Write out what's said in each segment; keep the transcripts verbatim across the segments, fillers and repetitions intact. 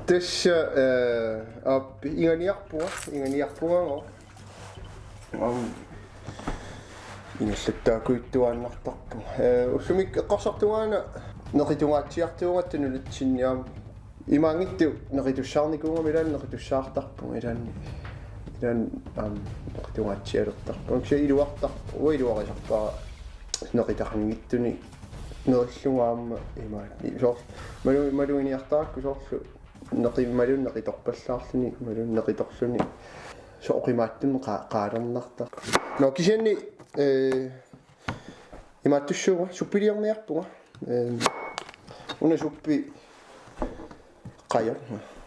Tassa, eh, aap, ingaaniarpunga, ingaaniarpunga. Aam, ingerlattaakujuttuaannartarpunga. Eh, ullumikkut eqqarsartungaana neqitungaatsiartuugatta nunatsinni aamma. Imaanngitsoq neqitussaarnikuugama ilaanni neqitussaartarpunga ilaanni. Ilaanni aamma neqitungaatsialertarpunga. Kisianni iluartarpunga, uanga iluarisarpara neqitaqanngitsunik nerillugu aamma imaat. Soorlu malu-, maluginiartarakku soorlu neqi-, imaluunniit neqitorpallaarluni, imaluunniit neqitorluni. Soorlu oqimaatsunik qa-, qaalernartarpoq. Nå, kisianni, eh, imaattussuunga, suppiliorniarpunga. Eh, una suppi qajoq,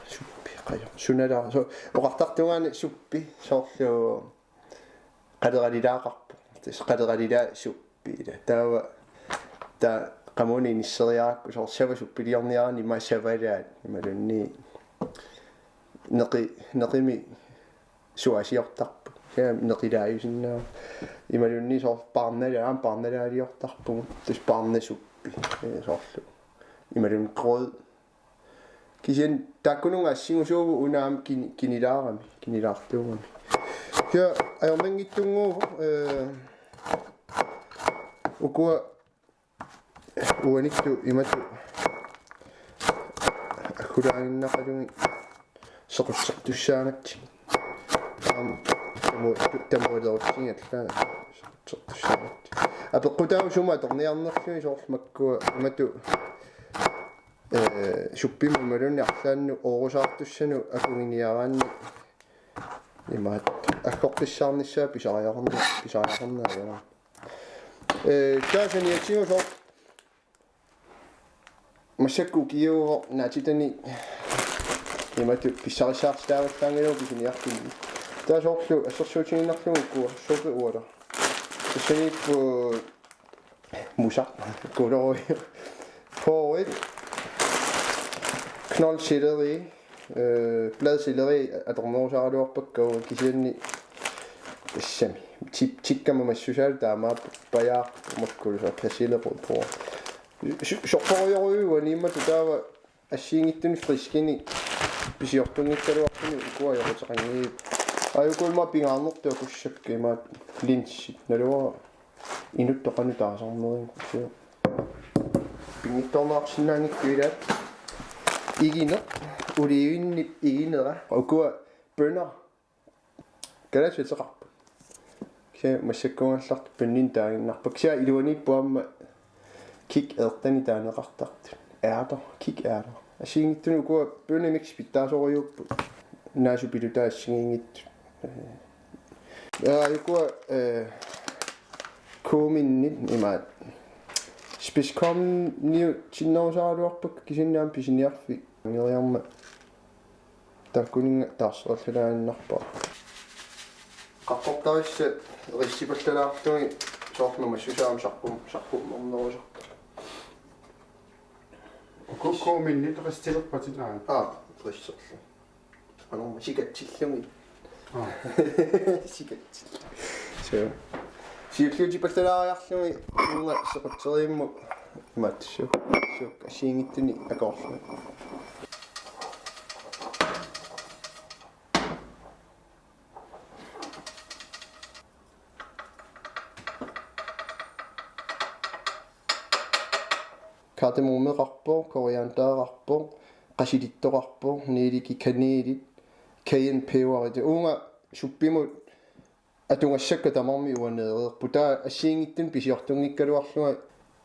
suppi qajoq. Sunala, so-, oqartartungaani suppi, soorlu qaleralilaaqarpoq. Tassa qaleralilaa suppi ila. Taava, taava qamuuna inisseriarakku soorlu sava suppiliorniaraanni ima savalaat. Imaluunniit neqi-, neqimik suaasiortarpoq. Kisianni neqilaajusinnaavoq. Imaluunniit soorlu paarnalaa-, aamma paarnalaaliortarpugut. Tassa paarnasuppi. Eh, soorlu. Imaluunniit grød. Kisianni taakkununnga assigusuuvugut una aamma kini-, kinilaarami, kinilaartuugami. Kisianni ajornanngitsunnguuvoq, eh, ukua uaniittut imatut aggulaaginnaqalugit sequtsertussaagatsigu. Aamma tamu-, tamualerutsigu allaat sequtsertussaagatsigu. Apeqqutaavoq sumut atorniarnerlugit soorlu makkua imatut, eh, suppimut imaluunniit arlaannut oorusaartussanut akuginiaraanni imaattoq agguartissaarnissaa pisariaqarn-, pisariaqarneq ajorami. Eh, taava saniatigut soorlu massakkut ukiuuvoq naatitanik imatut pissarissaartitaavallaanngilagut pisiniarfinni. Taava soorlu assersuutigiinnarlugu ukua, soorlu uala. Tassaniippoq musaq, guleroi, porrit, knoldselleri, eh, bladselleri atornerusaraluarpakka uanga kisianni tassami. Tip-, tikkama massusaalu taamaappajaaq makkulu soorlu persillerput. Su-, sorporujorujuit uaniimmatut taava assigiinngitsunik friskinik pisiortunngikkaluartunik ukua ajoquteqanngillat. Aajuku immaqa pingaarnertut akussakka imaattoq linsit. Naluara inuttut qanoq taasarnerigut. Pinngitsoorneqarsinnaanngikkuit ilaat. Igineq, olivinnip iginera. Ukua bønner. Kalaallisut ateqarput. Kisianni massakkuugallartut bønninik taaginnarpakka. Kisianni iluaniippoq aamma Kick Ærteni taaneqartartut. Ærter, Kick Ærter. Assigiinngitsunik ukua bønnemix pitsaasorujuupput. Naasupilutaat assigiinngitsut. Ja, ukua, eh, kuminnit imaat. Spidskominiutinnerusaraluarpakka kisianni aamma pisiniarfik. Ngeriarma. Taakkuninnga taarserallalaannarpara. Qarportarissat ristipallalaarlugit soorlu massusaanik sarpum-, sarpummernerusarput. Ku-, kuminnit ristilerpatit aat. Aa, risterlu. Anorma sikatsillugit. Aa. Sikatsillu. So. Siulliutipallalaariarlugit uunga sequtseriimmut imaattoq. So. Assigiinngitsunik akoorlugit. Kardamommeqarpoq, koriandereqarpoq, qasilittoqarpoq, nellikit, kanelit, cayennepeberit. Uunga suppimut atugassakka tamarmik uaneereerput. Taava assigiinngitsunik pisiortunngikkaluarlunga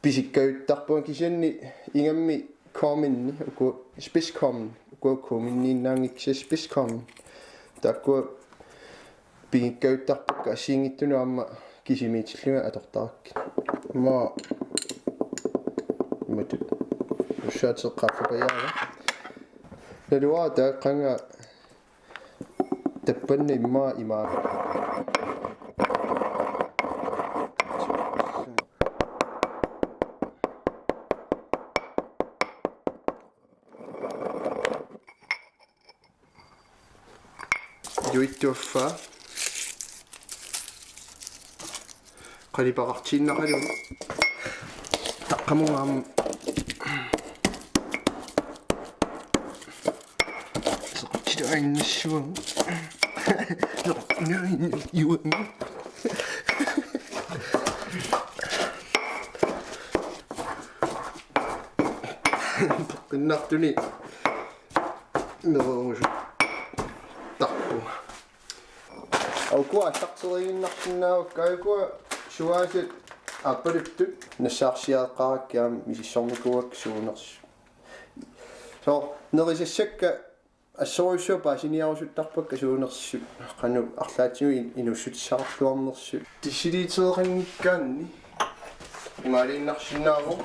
pisikkajuttarpunga kisianni ingammik kuminni, uku spidskommen, uku kuminniinnaanngikkaluarlugit spidskommen. Taakkua pigikkajuttarpakka assigiinngitsunut aamma kisimiitillugit atortarakkit. Aamma imatut ussaateqqaaffapajaava. Naluara taakku qanga tappanna immaqa imaappoq. Iluitsuaffaa. Qalipaqartiinnaqalugu. Taqqamunga aamma. Innissuaq. Juang. Qinnartuni. Nerusuttarpunga. Ukua allarteriinnarsinnaavakka, ukua suaasut aappaluttut nassaarsiaqqarakkiam misissornikuuakka suunersut. So, nerisassakka assorujussuaq paasiniarusuttarpakka suunersut. Qanoq arlaatigut in-, inuussutissaqarluarnersut. Tissiliiteeqanngikkaanni imaaliinnarsinnaavoq.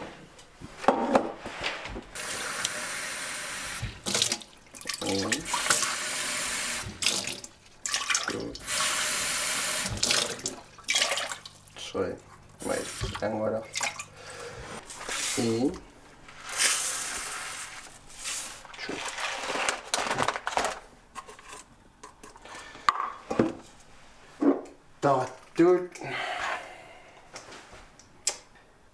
Mm. Sorry. Wait, hang on. En. To. Taartut.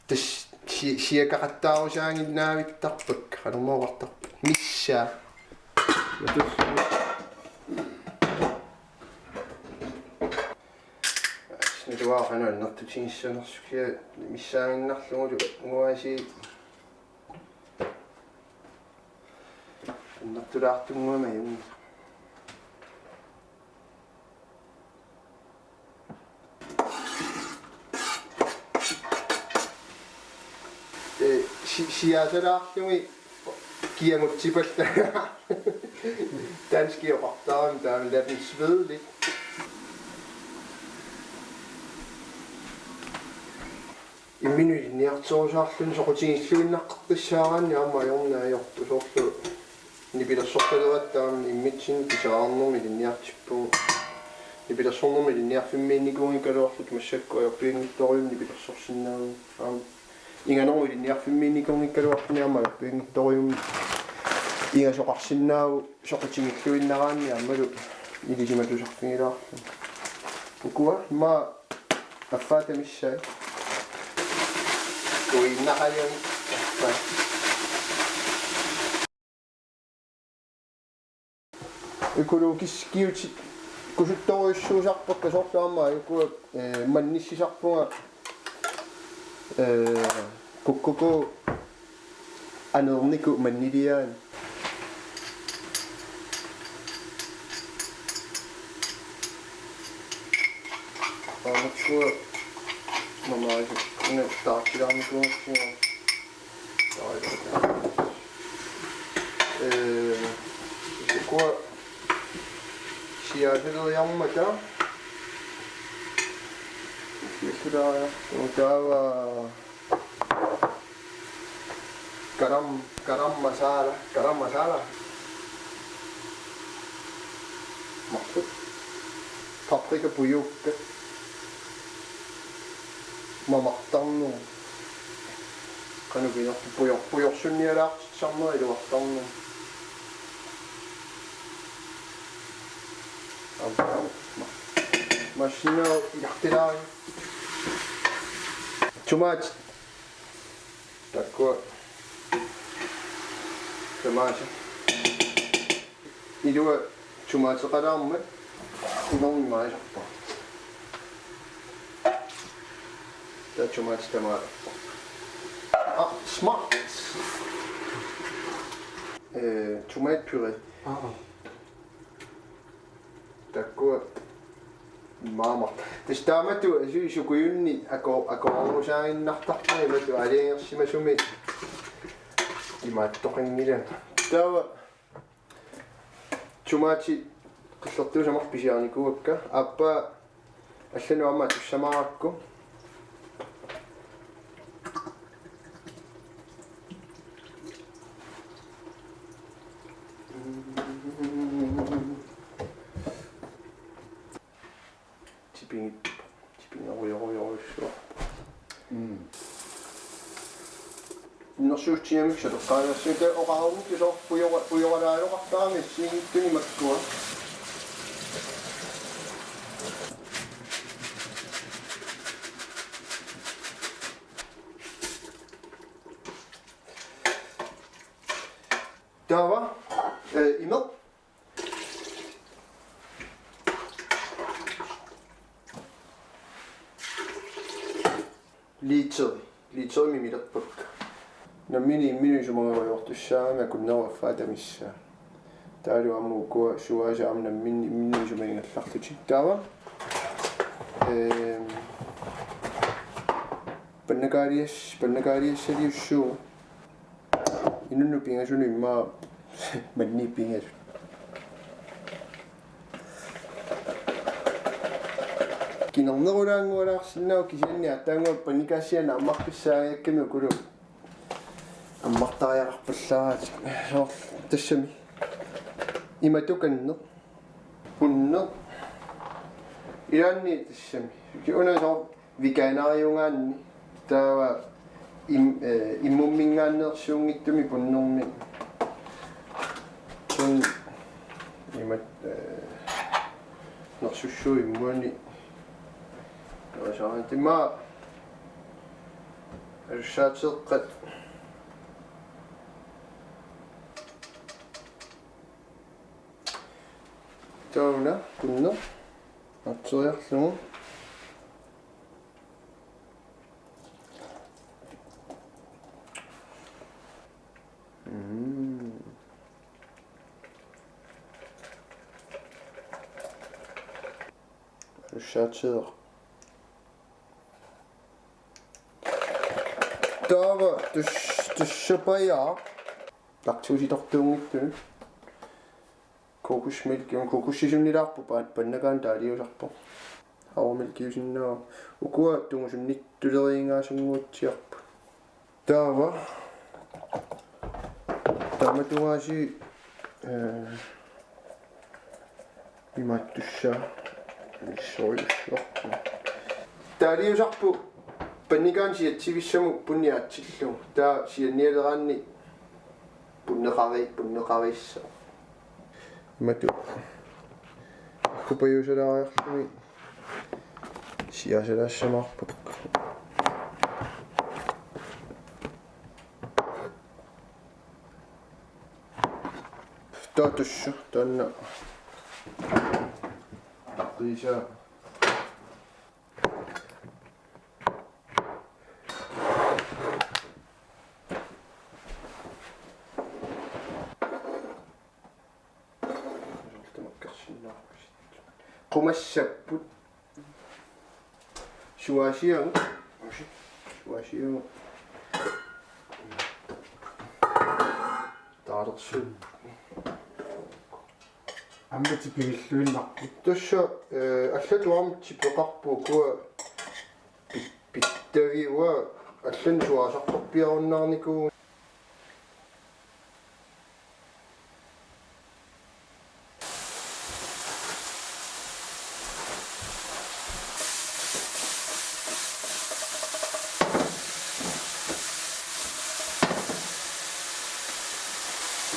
Tassa si-, siakaqattaarusaannginnavittarput, qanormaa oqartarput. Missaa. Matullu. Naluara qanoq annertutigissanersoq, kisianni missaannginnarlugulu unguaasiit annertulaartunnguamik ajunngilaq. Ee, si-, siaasalaarlugit kiagutsipallat. Danskit oqartarami taama, lad dem svede lidt. Imminut ilinniartorusaarluni soqutigilluinnaqqissaaraanni aamma ajornaq ajortut, soorlu nipilersortaleratta aamma immitsinnut pisariaqarnermik ilinniartippugut. Nipilersornermik ilinniarfimmiinnikuunngikkaluarluta massakkut ajorpianngitsorujummik nipilersorsinnaavugut. Aamma inganermut ilinniarfimmiinnikuunngikkaluarluni aamma ajorpianngitsorujummik ingasoqarsinnaavoq soqutigilluinnaraanni aammalu ilisimatusarfigilaarluni. Ukua immaqa affaata missaat. Kuinnaqajanik affaat. Økologiskiutit kusuttorujussuusarpakka, soorlu aamma ukua, eh, mannissisarpunga, eh, kukkuku anerniku manniliaani. Aamakkua mamaaju una taartilaarnikuunnginnama. Ee, ukua siaaseriarmata. Siaaseriarmata taava garam, garam masala, garam masala. Marluk. Paprika pujuukka. Mamartarneq. Qanoq pinerpoq, pujor-, pujorsunnialaartitsisarneq iluartarneq. Aamma. Massinnaasoq ilartilaaruk. Tomat. Taakkua tamaasa. Ilua tomateqalaarmat unormi maisarpa. Taava tomatit tamaalerput. Ah, smart. Eh, tomatpuré. Aa. Taakkua maama. Tassa taamatut asuli sukujunni ako-, akoorusaaginnartarpara imatut aalajangersimasumik imaattoqanngilanga. Taava tomatit qillertuusamarluk pisiarinikuuakka, aappaa allanut aamma atussamaarakku. Tipigit-, tipigerujorujorujussuaq. Mm. Innersuussutigigamikku saleqqaanersugut oqarnittut soorlu pujora-, pujoralaaloqartarami assigiinngitsuni makkua. Taava, eh, imeq. Literi. Literimik milerpakka. Nammineq imminut isumagerujoortussaagami akunnerup affaa tamissaa. Taavalu aamma ukua suaasa aamma nammineq imminut isumagigallarlutik. Taava, ehm, pannakaalias-, pannakaaliassaliussuuvoq. Inunnut pingasunut immaqa manniit pingasut. Kinernerulaanngualaarsinnaavoq, kisianni aatsaannguaq pannikaassia naammaqqissaagakkami ukulu ammartariaqarpallaaraatik. Soorlu tassami. Imatut kanneq. Punneq. Ilaanni tassami. Ki una soorlu veganeriugaanni. Taava im-, eh, immumminngaanneersuunngitsumik punnermik. Sun imat, eh, nersussuup immuani. Taava soorlu tima alussaateeqqat. Taava una punneq. Atseriarlugu. Mm. Alussaateeq. Taava tus-, tussapajaa. Laktosetortuunngitsunut. Kokosmælk, kokossisunnilaarpoq pa-, pannakaanut taaliusarpoq. Havremælkiusinnaavoq. Ukua tungusunnittuleriingaasannguatsiarput. Taava. Taamatungaasiit, eh, imaattussaavoq. Soorlu. Taaliusarput pannikaanut siatsivissamut punni aatsillugu. Taava siannialeraanni punneqari-, punneqariissaaq. Imatut. Kupajuusalaariarluni siasalaassamaarpakka. Taava tassa taanna. Taqiisa. Qumassapput. Suaasiagut. Suaasiagut. Taalersuut. Aamma tipigilluinnarput. Tassa, eh, allatut aamma tipeqarput ukua pi-, pittaviua allanut suaasartorpiarunnaarnikuuvugut.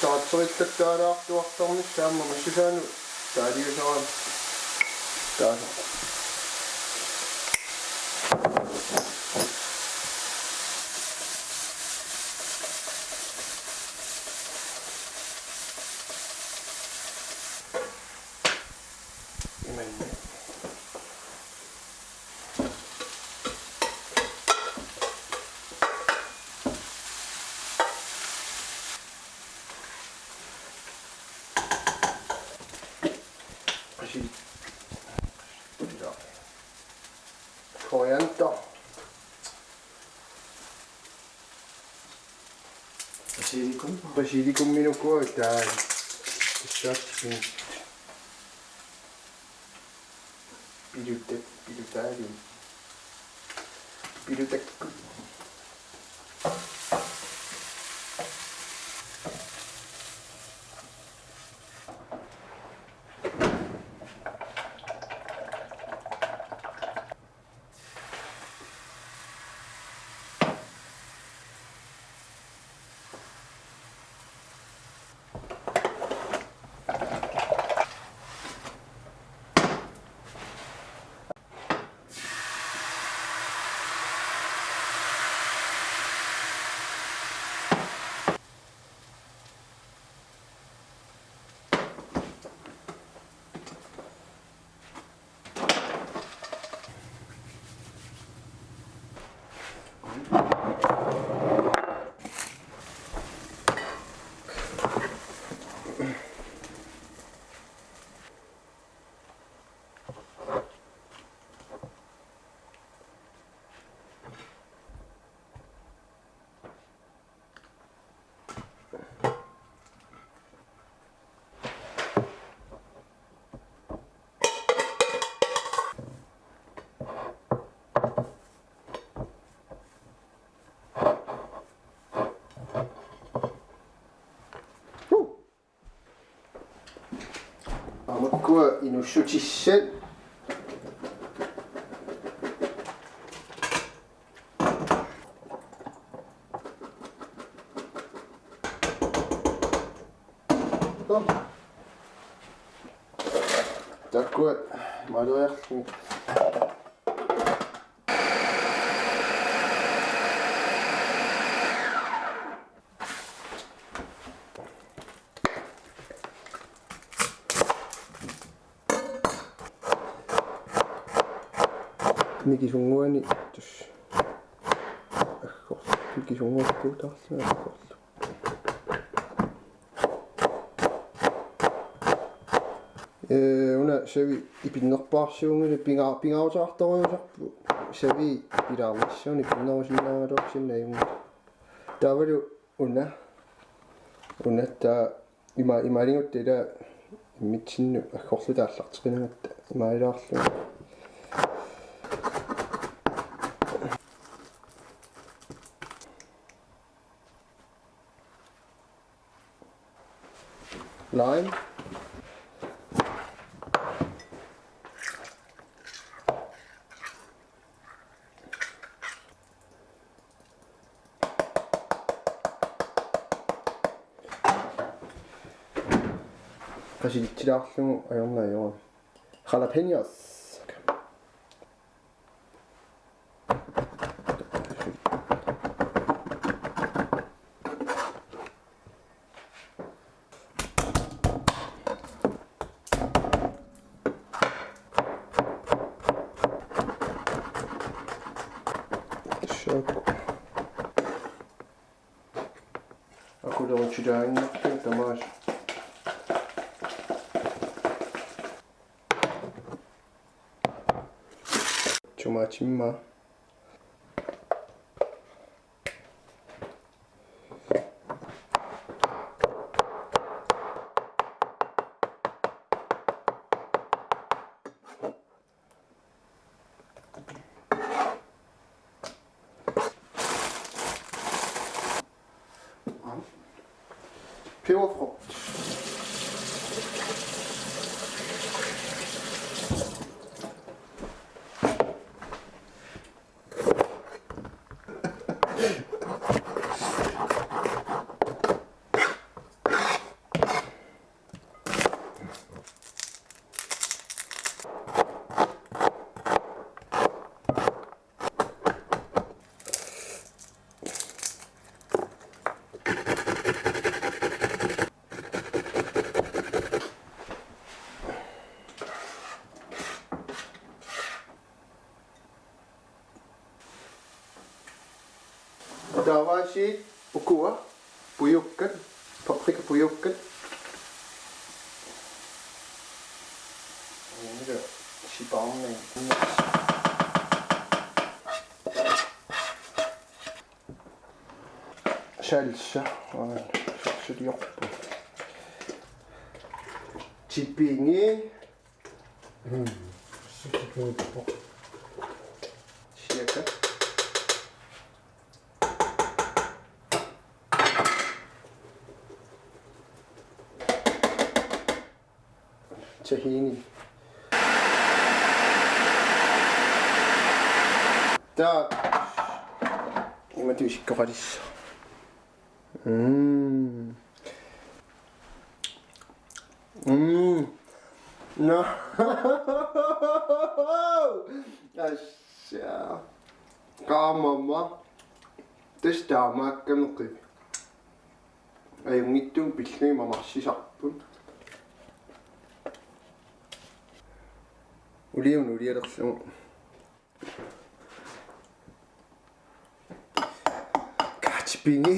Taatserilluttaalaartuartarnissaa aamma massusaanut taaliusarami. Taava. Imanna. Qasi-, koriander. Basilikum. Basilikumminukua taava. Tassa piluta-, pilutaaluni. Pilutakkut. Aamma ukua inuussutissat. Taakkua maaleriarlugit. Mikisunnguani tus. Aggor. Mikisunnguakkuutaarlunga aggorlu. Ee, una savi ipinnerpaarsuuguni pinga-, pingaaruteqartorujussuuvoq savi ilaarnissaanut ipinnerusinnaagaluarsinnaajunga. Taavalu una, una taava ima-, imaaliorutta ila immitsinnut aggorluta aallarteqinagatta imaaliorlunga. Lime. Qasilitsilaarlugu ajornaq ajorami. Jalapeños. Soorlu. Aqulerutilaaginnarpara tamaasa. Tomatimmaa. Peberfrugt. Taavaasiit ukua pujukkat, paprikapujukkat. Ila sipaarnani. Salsa, aa, salsaliorpoq. Tipingi. Mm. Siaka. Tahini. Taava imatut isikkoqalissaaq. Mm. Mm. Nå. Asja. Qaammammut. Tassa taamaakkamik. Ajunngitsumik pillugit mamarsisarput. Uliunut ulialerlugu. Kaatipingi.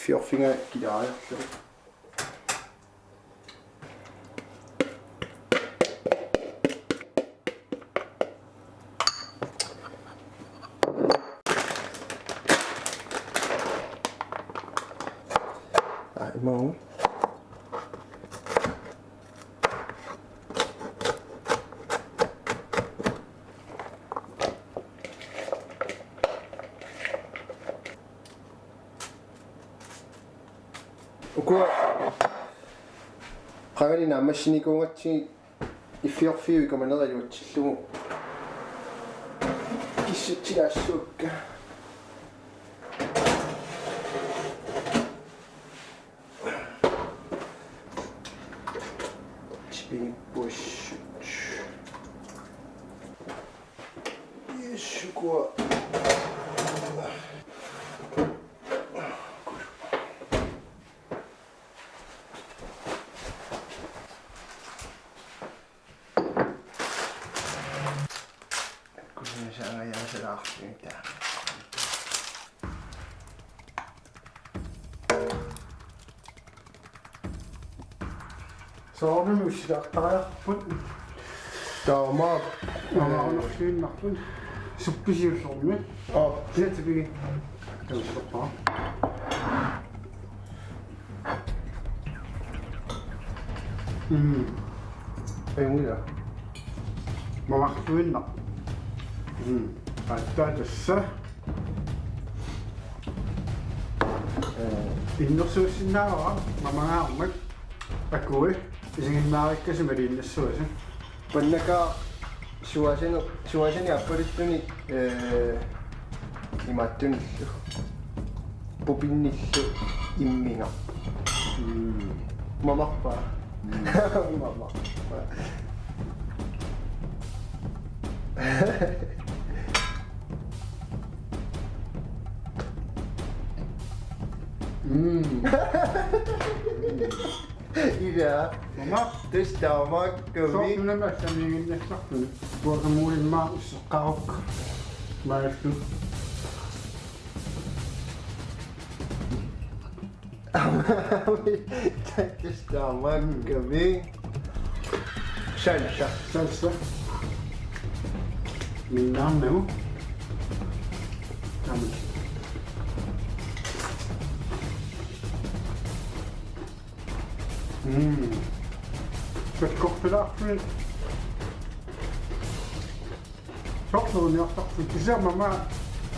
Fiorfiga kilaariarlugu. Aa, imagu. Ukua qangali naammassinikuugatsigit iffiorfiup ikumanera iluatsillugu kissatsilaassuakka. Tipigippuassut. Yes, ukua. Kunngisaangajaasalaarluta. Soorunami ussilaartariaqarput. Taamaak. Taamaanerluinnarput. Suppisiullormi. Aa. Kisianni tipigik. Taamaattoqarpoq. Mm. Ajunngilaq. Mamarluinnaq. Mm. Aatsaat tassa. Ee, innersuussinnaavara mamangaarmat akui isiginnaarikkasi maliinnassuasi. Pannakaaq suasani, suasani appaluttunik, ee, imaattunillu. Pupinnillu immiga. Mm. Mamarpaa. Mm. Mamarpaa. Mm. Ila. Mama. Tassa taamaakkami. Soorunami assamiiginnassarput. Guacamolemik usseqqaruk. Maassu. Tassa taamaakkami. Salsa. Salsa. Minnaarnagu. Taamaallu. Mm. Sakkortulaarput. Soorlu niartarput kisianni mama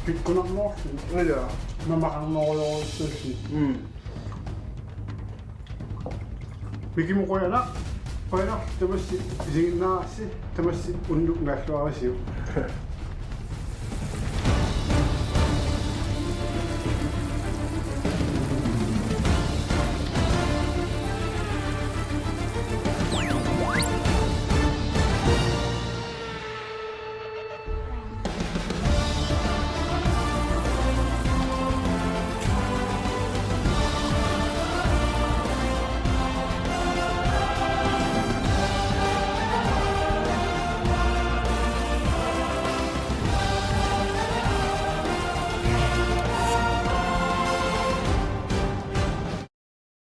pikkunarnerullugu. Ila. Mamaarnerulorujussuulluni. Mm. Mikimut qujanaq, qujanaq tamassi isiginnaarassi, tamassi unnuk naalluarisiuk.